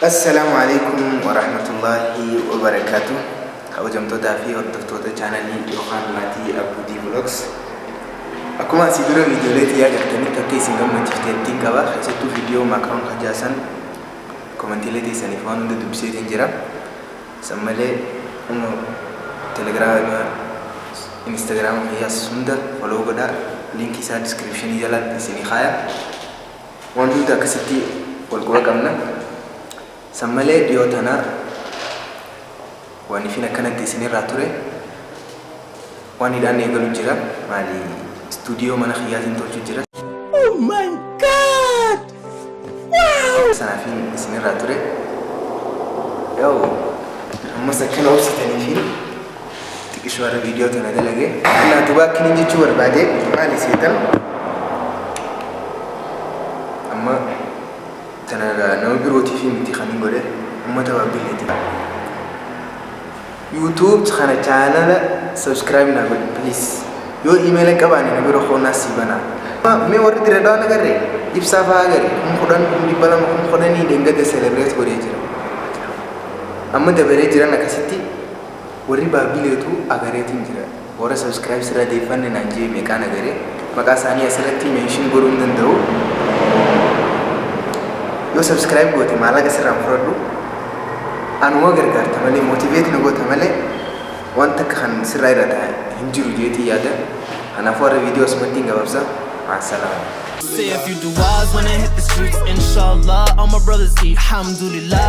Assalaamu alaikum warahmatullaahi wabarakaatu. Kabajamtootaa fi hordoftoota chaanalii yookaan maatii Abbuudii Vlogs. Akkuma asii dura viidiyoolee xiyyaa gartanitti akka isin gammachiifteettiin qaba. Keessattuu viidiyoo Maakroon Hajaasan komantiilee teessaniif waan hunda dubbiseetiin jira. San malee Telegiraama, Instagiraama kiyyaas hunda follow godhaa. Liinkii isaa descriptionii jalatti isinii kaaya. Waan hunda akkasitti wal quba qabna. San malee dhiyoo tana waan ifin akkanatti isinirraa ture waan hidhaan eegalu jira. Maali, istuudiyoo mana kiyyaatiin tolchu jira. Oh my God! Wow! Sanaafin isinirraa ture. Yoo ammas akkana obsitanii fi xiqqishoo har'a viidiyoo tana dalage. Innaa duba akkinin jechuu barbaade maali seetan? Amma tana nama birootiif miti kan hin godhe, uummata Baabbileeti. YouTube kana chaanala subscribe naa godhi, please. Yoo email hin qabaanne na bira koonaa sii banaa. Mee warri Dirree Dhawaa agarre ibsaa fa'aa agarre 10,000, 200,000, 10,000 dhengada celebrate godhee jira. Amma dabaree jiran akkasitti warri Baabbileetu agareetiin jira. Warra subscribe sirraa deeffanne naan jee meeqaan agaree, maqaa isaanii asirratti mention godhuu hin danda'u. Yoo subscribe goote maallaqa sirraan fudhadhu. Anuma gargaarta malee, motivate na goota malee, wanta akka kan sirraa irra taa'e hin jiru jeetii yaada. Kanaafuu har'a viidiyoo asumatti hin gabaabsa. Maasalaama. Say a few du'as when I hit the streets. Inshallah, all my brothers eat. Alhamdulillah.